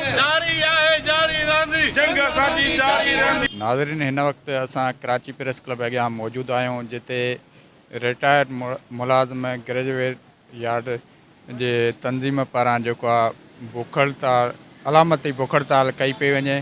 جاري آهي جاري رهندي جنگ اسان جي جاري رهندي. ناظرين هن وقت اسان ڪراچي پريس ڪلب اڳيان موجود آهيون جتي رٽائرڊ ملازم گريجويٽ يارڊ جي تنظيم پاران جيڪو آ بک هڙتال علامتي بک هڙتال ڪئي پئي وڃي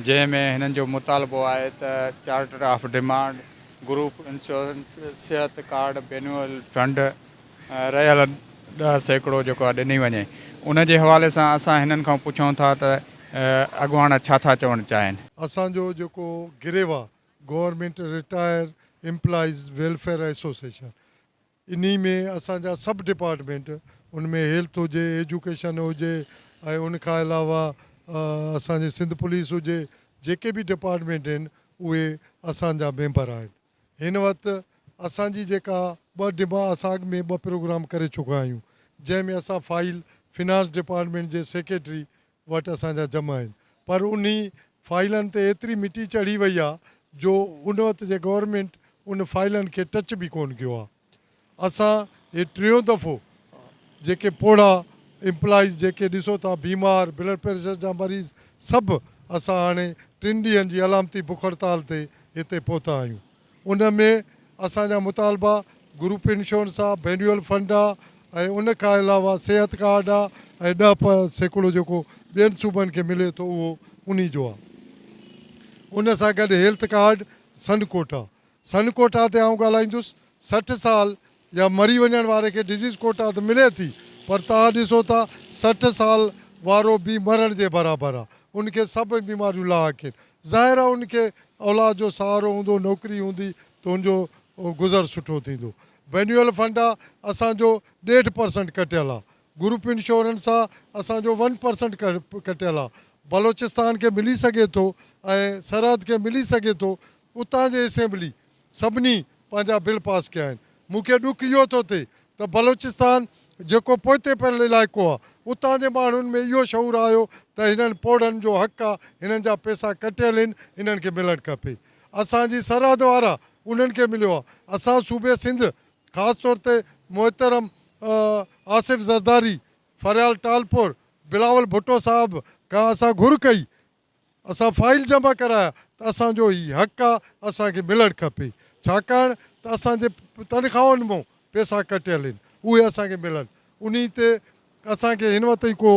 جنهن ۾ هنن جو مطالبو آهي ته charter of demand group insurance صحت ڪارڊ بينوئل فنڊ رهيل 10% جيڪو آ ڏني وڃي ان جي حوالي سان اسان هنن کان پڇون ٿا ته اڳواڻ ڇا ٿا چوڻ چاهين. اسان جو جيڪو گريوا government retire employees welfare association انهي ۾ اسان جا سڀ ڊپارٽمينٽ ان ۾ هيلٿ هجي ايجوڪيشن هجي ۽ ان کان علاوه اسان جي سنڌ پوليس هجي جيڪي به ڊپارٽمينٽ آهن اهي اسان جا ميمبر آهن هن وقت اسان جي جيڪا ٻه ڊما اسان اڳ ۾ ٻه پروگرام ڪري چڪا آهيون جنهن ۾ اسان فائيل فنانس ڊپارٽمينٽ جي سيڪريٽري وٽ اسان جا جمع آهن پر انهي فائيلن تي ايتري مٽي چڙهي وئي آ جو ان وقت جي گورنمينٽ ان فائيلن کي ٽچ به ڪون ڪيو آ. اسان هي ٽيون دفعو جيڪي پوڙها امپلائيز جيڪي ڏسو ٿا بيمار بلڊ پريشر جا مريض سڀ اسان هاڻي ٽن ڏينهن جي علامتي بک هڙتال تي هتي پهتا آهيون. ان ۾ اسان جا مطالبا گروپ انشورنس آ، بينيول فنڊ آ ۽ ان کان علاوه صحت ڪارڊ آ ۽ 10% جيڪو ٻين صوبن کي ملي ٿو اهو انهي جو آ. ان سان گڏ health card son quota. Son quota تي آئون ڳالهائيندس 60 سال يا مري وڃڻ واري کي ڊزيز ڪوٽا ته ملي ٿي پر توهان ڏسو ٿا 60 سال وارو به مرڻ جي برابر آ ان کي سڀ بيماريون لاحق آهن ظاهر آ ان کي اولاد جو سهارو هوندو نوڪري هوندي ته ان جو گذر سٺو ٿيندو بينيول فنڊ آ اسان جو ڏيڍ پرسنٽ ڪٽيل آ گروپ انشورنس آ اسان جو ون پرسنٽ ڪٽيل آ بلوچستان کي ملي سگهي ٿو ۽ سرحد کي ملي سگهي ٿو اتان جي اسيمبلي سڀني پنهنجا بل پاس ڪيا آهن. مون کي ڏک اهو ٿو ٿئي ته بلوچستان جيڪو پوئتي پيل علائقو آهي اتان جي ماڻهن ۾ اهو شعور آيو ته هنن پوڙهن جو حق آهي، هنن جا پئسا ڪٽيل آهن، هنن کي ملڻ کپي. اسان جي سرحد وارا انهن کي مليو آهي. اسان صوبي سنڌ خاص طور تي محترم آصف زرداري، فريال ٽالپور، بلاول ڀٽو صاحب کان اسان گهر ڪئي اسان فائيل جمع ڪرايا ته اسان جو هي حق آ اسان کي ملڻ کپي ڇاڪاڻ ته اسان جي تنخواهن مون پيسا ڪٽيل آهن اهي اسان کي ملن انهي تي اسان کي هن وقت تائين ڪو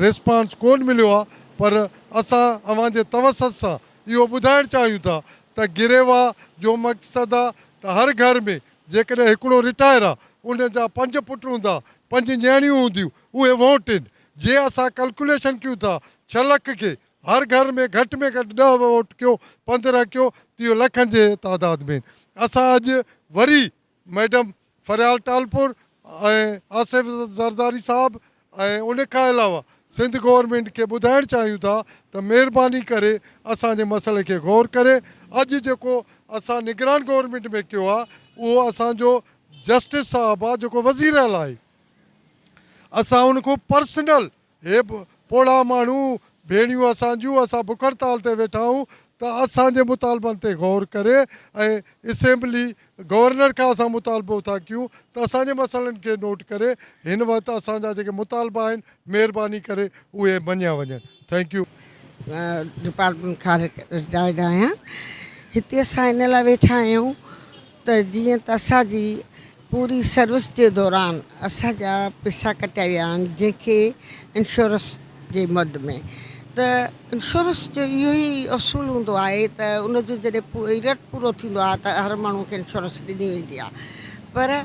ريسپانس ڪون مليو آ پر اسان اوهان جي توسط سان اهو ٻڌائڻ چاهيون ٿا ته گريوا جو مقصد آ ته هر گهر ۾ جيڪڏهن هڪڙو رٽائر آ ان جا پنج پٽ هوندا پنج نياڻيون هونديون اهي ووٽ آهن جي اسان ڪلڪوليشن ڪيون ٿا ڇهه لک کي هر گهر ۾ گهٽ ۾ گهٽ 10 ووٽ ڪيو 15 ڪيو ته اهو لکن جي تعداد ۾ اسان اڄ وري ميڊم فريال ٽالپور ۽ آصف زرداري صاحب ۽ ان کان علاوه سنڌ گورنمينٽ کي ٻڌائڻ چاهيون ٿا ته مهرباني ڪري اسان جي مسئلي کي غور ڪري اڄ جيڪو اسان نگران گورنمينٽ ۾ ڪيو آهي اهو اسان جو جسٽس صاحب آهي جيڪو وزير اعليٰ آهي اسان ان کان پرسنل هي پوڙها ماڻهو ڀيڻيون اسان جون اسان بک هڙتال تي ويٺا آهيون ته اسان جي مطالبن تي غور ڪري ۽ اسيمبلي گورنر کان اسان مطالبو ٿا ڪيون ته اسان جي مسئلن کي نوٽ ڪري هن وقت اسان جا جيڪي مطالبا آهن مهرباني ڪري اهي مڃيا وڃن thank you. Department کان رٽائرڊ آهيان هتي اسان ان لاء ويٺا آهيون ته جيئن ته اسان جي پوري سروس جي دوران اسان جا پئسا ڪٽيا ويا آهن جنهن کي انشورنس جي مد ۾ ته انشورنس جو اهو ئي اصول هوندو آهي ته ان جو جڏهن پيريڊ پورو ٿيندو آهي ته هر ماڻهو کي انشورنس ڏني ويندي آهي پر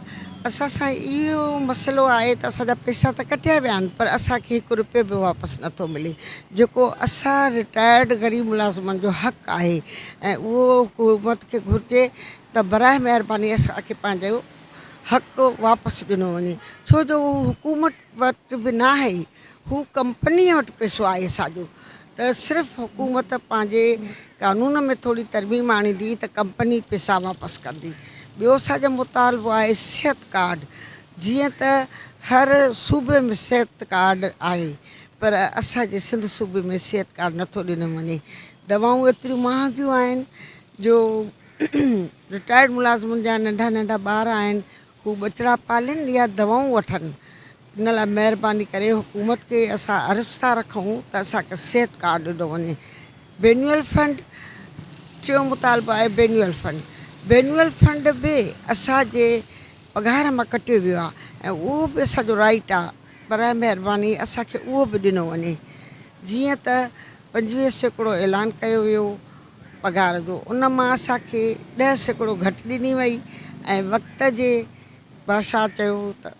اسان سان اهو مسئلو آهي ته اسان جا پئسا ته ڪٽيا ويا آهن پر اسان کي هڪ روپيو به واپس نٿو ملي جيڪو اسان رٽائرڊ غريب ملازمن جو حق آهي ۽ اهو حڪومت کي گهرجي ته براء مهرباني اسان کي پنهنجو حق واپس ڏنو وڃي ڇو جو هو حڪومت وٽ به ناهي هو ڪمپنيء وٽ پئسو آهي ساڄو ته صرف حڪومت پنهنجي قانون ۾ ٿوري ترميم آڻيندي ته ڪمپني پئسا واپس ڪندي ٻيو اسان جو مطالبو آهي صحت ڪارڊ جيئن ته هر صوبي ۾ صحت ڪارڊ آهي پر اسان جي سنڌ صوبي ۾ صحت ڪارڊ نٿو ڏنو وڃي دوائون ايتريون مهانگيون آهن جو رٽائرڊ ملازمن جا ننڍا ننڍا ٻار آهن هو ٻچڙا پالين يا دوائون وٺن. ان لاء مهرباني ڪري حڪومت کي اسان عرض ٿا رکون ته اسان کي صحت ڪارڊ ڏنو وڃي. بينوئل فنڊ، ٽيون مطالبو آهي بينوئل فنڊ. بينوئل فنڊ به اسان جي پگهار مان ڪٽيو ويو آهي ۽ اهو به اسان جو رائيٽ آهي براء مهرباني اسان کي اهو به ڏنو وڃي. جيئن ته 25% اعلان ڪيو ويو پگهار جو ان مان اسان کي 10% گهٽ ڏني وئي ۽ وقت جي بادشاهه چيو ته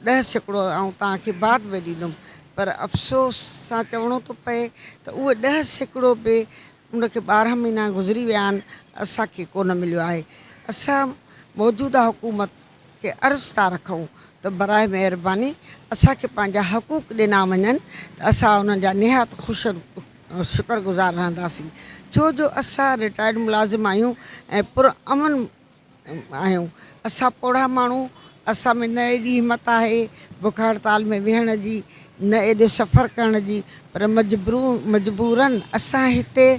10% آئون توهان کي بعد ۾ ڏيندم پر افسوس سان چوڻو ٿو پئي ته اهي 10% به ان کي 12 مهينا گذري ويا آهن اسان کي ڪونه مليو آهي. اسان موجوده حڪومت کي عرض ٿا رکون ته براء مهرباني اسان کي پنهنجا حقوق ڏنا وڃن ته اسان انهن جا نهايت خوش شڪر گذار رهنداسين ڇو جو اسان رٽائرڊ ملازم آهيون ۽ پر امن آهيون. اسان پوڙها ماڻهو، اسان ۾ نه ايڏي همت آهي بک هڙتال ۾ ويهڻ جي، نه ايڏو سفر ڪرڻ جي، پر مجبورن اسان هتي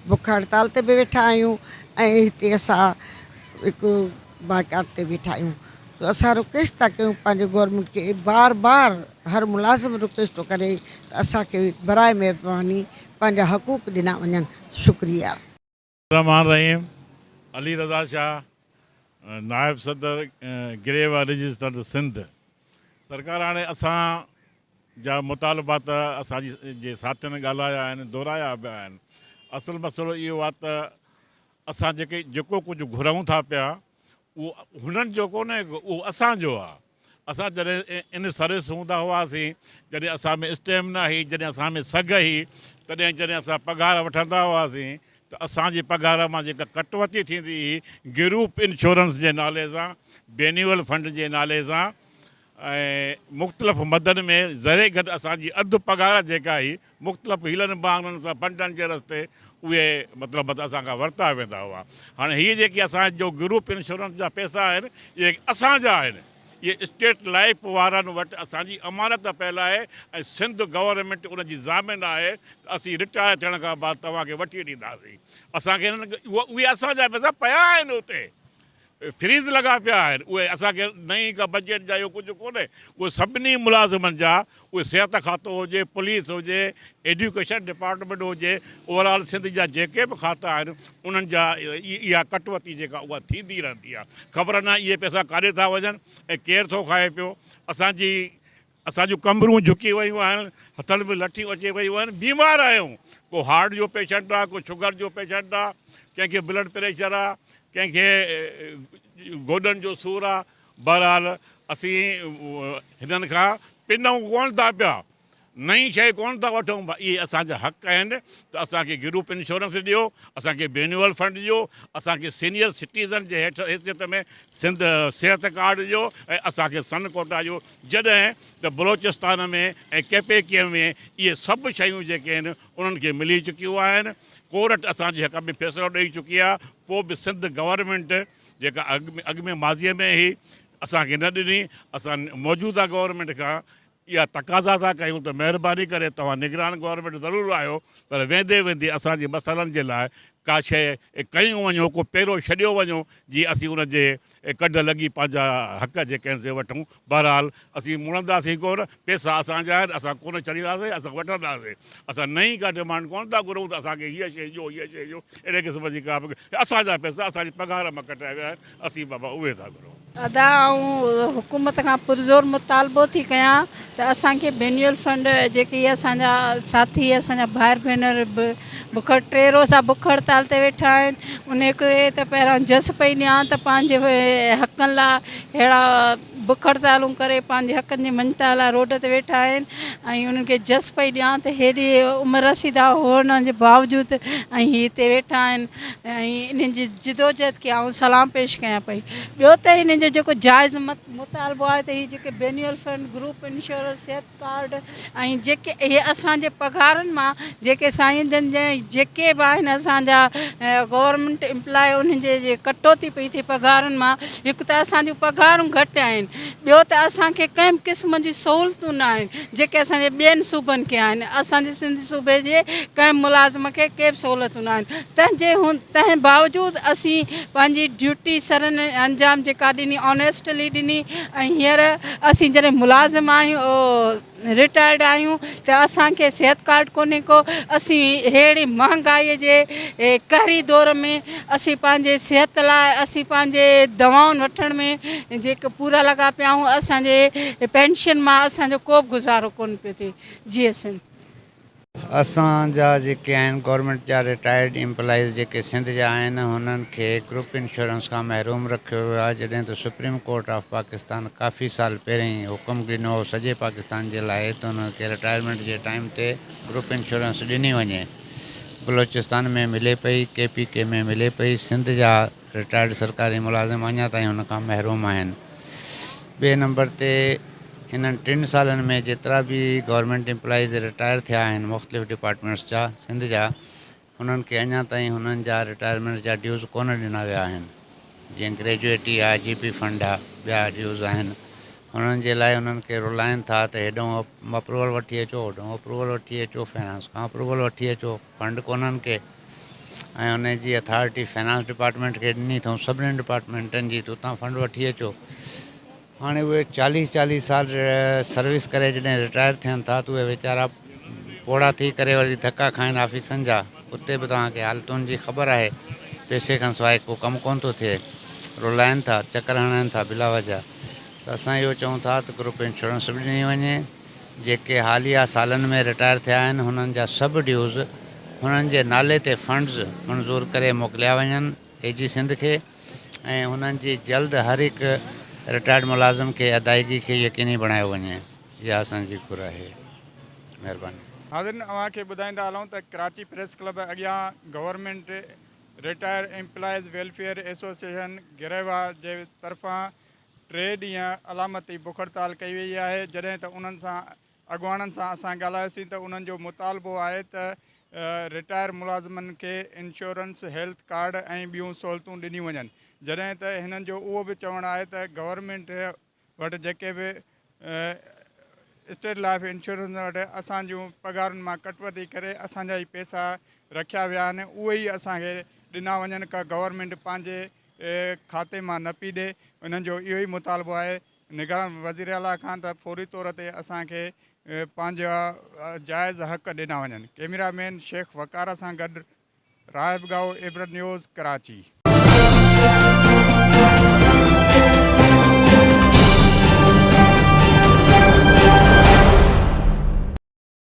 بک هڙتال تي به ويٺا آهيون ۽ هتي اسان هڪ بائيڪاٽ تي ويٺا آهيون. سو اسان رڪويسٽ ٿا ڪيون پنهنجي گورنمينٽ کي بار بار هر ملازم رڪويسٽ ٿو ڪري ته اسان کي براء مهرباني پنهنجا حقوق ڏنا وڃن. شڪريه. الرحمان الرحيم علي رضا شاهه نائب صدر گريوا رجسٽرڊ سنڌ سرڪار هاڻي اسان جا مطالبا ته اسان جي جي ساٿين ڳالهايا آهن دهرايا به آهن اصل مسئلو اهو آهي ته اسان جيڪي جيڪو ڪجهه گهرون ٿا پيا اهو هنن جو ڪونهي اهو اسان جو آهي اسان جڏهن ان سروس هوندا هئاسين، جڏهن اسان ۾ اسٽيمنا هئي، جڏهن اسان ۾ سگهه هئي، تڏهن جڏهن اسان پگهار وٺندا هئاسين ته اسان جي پگهار مان جيڪا ڪٽوتي ٿيندي هئي گروپ انشورنس جي نالي سان، بينيول فنڊ جي نالي سان ۽ مختلف مدن ۾ ذري گهٽ اسان جي اڌ پگهار جيڪا هئي مختلف حيلن بهانن سان فنڊن جي رستي اهي مطلب ته اسان کان ورتا ويندا هئا. هاڻي هي جيڪي اسان جو گروپ انشورنس جا پئسا آهن اهي اسان جا آهن. اهي اسٽيٽ لائيف وارن وٽ اسان جي امانت پيل آهي ۽ سنڌ گورنمينٽ ان جي ضامن آهي ته اسين رٽائر ٿيڻ کان بعد توهان کي وٺي ڏينداسين. اسان کي هنن اهي اسان جا پئسا پيا آهن اتي. فريز لڳا پيا آهن اهي اسان کي نئين ڪا بجيٽ جا اهو ڪجهه ڪونهي اهي سڀني ملازمن جا اهي صحت کاتو هجي پوليس هجي ايڊيوڪيشن ڊپارٽمينٽ هجي اوور آل سنڌ جا جيڪي به کاتا آهن انهن جا اها ڪٽوتي جيڪا اها ٿيندي رهندي آهي خبر ناهي اهي پئسا ڪاڏي ٿا وڃن ۽ ڪير ٿو کائي پيو اسان جي اسان جون ڪمرون جهڪي ويون آهن، هٿن ۾ لٺيون اچي ويون آهن، بيمار آهيون، ڪو هارٽ جو پيشنٽ آهي، ڪو شگر جو پيشنٽ آهي، ڪنهن کي بلڊ پريشر آهي، ڪنهن کي گوڏن جو سور آهي، بهرحال اسين هنن کان پنون ڪونه ٿا پيا، نئين شيء ڪونه ٿا وٺون، اهي اسان جا حق آهن ته اسان کي گروپ انشورنس ڏيو، اسان کي بينيول فنڊ ڏيو، اسان کي سينيئر سٽيزن جي هيٺ حيثيت ۾ سنڌ صحت ڪارڊ ڏيو ۽ اسان کي سن ڪوٽا ڏيو، جڏهن ته بلوچستان ۾ ۽ ڪي پي ڪي ۾ اهي سڀ شيون جيڪي آهن انهن کي ملي چڪيون آهن، ڪورٽ اسان جي حق ۾ فيصلو ڏئي چڪي آهي، پوء به سنڌ گورنمينٽ جيڪا اڳ ۾ ماضي ۾ هئي اسان کي نه ڏني، اسان موجوده گورنمينٽ کان اها تقاضا ٿا ڪيون ته مهرباني ڪري توهان نگران گورنمينٽ ضرور آهيو پر ويندي ويندي اسان جي مسئلن جي لاء ڪا شيء ڪيون وڃو ڪو پيرو ڇڏيو وڃو جيئن اسين ان جي ڪڍ لڳي پنهنجا حق جيڪي آهن سي وٺون بهرحال اسين مڙنداسين ڪونه پئسا اسان جا آهن اسان ڪونه ڇڏينداسين اسان وٺنداسين اسان نئين ڪا ڊمانڊ ڪونه ٿا گهرون ته اسان کي هيء شيء ڏيو هيء شيء ڏيو اهڙي قسم جي ڪا به اسان جا پئسا اسان جي پگهار مان ڪٽايا ويا آهن اسين بابا اهي ٿا گهرون. ادا آئون حڪومت کان پرزور مطالبو ٿي ڪيان ته اسان کي بينيول فنڊ جيڪي اسان جا ساٿي اسان جا ڀائر ڀينر به بک ٽي روزا بک هڙتال تي ويٺا آهن انهي کي ته پهريان جس پئي ڏيان ته پنهنجي حقن لاء ههڙا بک هڙتالون ڪري پنهنجي حقن جي مڃتا لاء روڊ تي ويٺا آهن ۽ انهن کي جس پئي ڏيان ته هيڏي عمر رسيده هئڻ جي باوجود ۽ هي هتي ويٺا آهن ۽ انهن جي جدوجهد کي آئون سلام پيش ڪيان پئي ٻيو ته انهن جو جيڪو جائز مطالبو آهي ته هي جيڪي بينيول فنڊ گروپ انشورنس صحت ڪارڊ ۽ جيڪي اهي اسان جي پگهارن مان جيڪي سائين جن جي جيڪي به آهن اسان جا گورنمينٽ امپلائي انهن جي جي ڪٽوتي پئي ٿئي پگهارن مان هڪ ته اسان جون پگهارون گهٽ آهن. ٻيو ته اسان کي ڪنهن به قسم جي سهولتون نه آهن جيڪي اسان جي ٻين صوبن کي آهن. اسان جي سنڌ صوبي جي ڪنهن به ملازم کي ڪي به سهولتون نه آهن. تنهن جي تنهن باوجود اسين پنهنجي ڊيوٽي سر انجام جيڪا ڏني آنيسٽلي ڏني ۽ هينئر اسين جڏهن ملازم آهيون رٽائرڊ آهيون ته اسان کي صحت ڪارڊ ڪونهي ڪو اسين ههڙي مهانگائي جي قهري دور ۾ اسين پنهنجي صحت لاء اسين پنهنجي دوائن وٺڻ ۾ جيڪي پورا لڳا پيا آهيون اسان جي پينشن مان اسان جو ڪو به گذارو ڪونه پيو ٿئي جيئي سنڌ. اسان جا جيڪي آهن گورنمينٽ جا رٽائرڊ ايمپلائيز جيڪي سنڌ جا آهن هنن کي گروپ انشورنس کان محروم رکيو ويو آهي جڏهن ته سپريم ڪورٽ آف پاڪستان ڪافي سال پهرين حڪم ڏنو هو سڄي پاڪستان جي لاء ته انهن کي رٽائرمينٽ جي ٽائيم تي گروپ انشورنس ڏني وڃي بلوچستان ۾ ملي پئي ڪي پي ڪي ۾ ملي پئي سنڌ جا رٽائرڊ سرڪاري ملازم اڃا تائين هن کان محروم آهن. ٻئي نمبر تي هنن ٽن سالن ۾ جيترا به گورنمينٽ امپلائيز رٽائر ٿيا آهن مختلف ڊپارٽمينٽس جا سنڌ جا انهن کي اڃا تائين هنن جا رٽائرمينٽ جا ڊيوز ڪونه ڏنا ويا آهن جيئن گريجوئيٽي آ جي پي فنڊ آ ٻيا ڊيوز آهن انهن جي لاء انهن کي رلائن ٿا ته هيڏانهن اپروول وٺي اچو هوڏانهن اپروول وٺي اچو فنانس کان اپروول وٺي اچو فنڊ ڪونهن ڪي ۽ ان جي اٿارٽي فنانس ڊپارٽمينٽ کي ڏني اٿئون سڀني ڊپارٽمينٽن جي ته اتان فنڊ وٺي اچو هاڻي اهي چاليهه چاليهه سال سروس ڪري جڏهن رٽائر ٿين ٿا ته اهي ويچارا پوڙها ٿي ڪري وري ڌڪا کائن آفيسن جا اتي به توهان کي حالتن جي خبر آهي پئسي کان سواء ڪو ڪم ڪونه ٿو ٿئي رولائن ٿا چڪر هڻن ٿا بلا وجه ته اسان اهو چئون ٿا ته گروپ انشورنس به ڏني وڃي جيڪي حاليه سالن ۾ رٽائر ٿيا آهن هنن جا سڀ ڊيوز هنن جي نالي تي فنڊز منظور ڪري موڪليا وڃن اي جي سنڌ کي ۽ هنن جي جلد هر هڪ رٽائرڊ ملازم کي ادائيگي کي يقيني بڻايو وڃي اها اسان جي گهر آهي مهرباني. ناظرين اوهان کي ٻڌائيندا هلون ته ڪراچي پريس ڪلب اڳيان government retire employees welfare association گريوا جي طرفان ٽي ڏينهن علامتي بک هڙتال ڪئي وئي آهي جڏهن ته انهن سان اڳواڻن سان اسان ڳالهايوسين ته انهن جو مطالبو آهي ته رٽائر ملازمن کي انشورنس، هيلٿ ڪارڊ ۽ ٻيون سهولتون ڏنيون وڃن جڏهن ته هنن جو اهو به چوڻ آهي ته گورنمينٽ وٽ جيڪي به اسٽيٽ لائف انشورنس وٽ اسان جون پگهارن مان ڪٽوتي ڪري اسان جا ئي پئسا رکيا ويا آهن اهي ئي اسان کي ڏنا وڃن ڪا گورنمينٽ پنهنجي کاتي مان نه پي ڏي انهن جو اهو ئي مطالبو آهي نگران وزيراعليٰ کان ته فوري طور تي اسان کي پنهنجا جائز حق ڏنا وڃن ڪئميرا مين شيخ وقار سان گڏ راهب ڳاهو عبرت نيوز ڪراچي.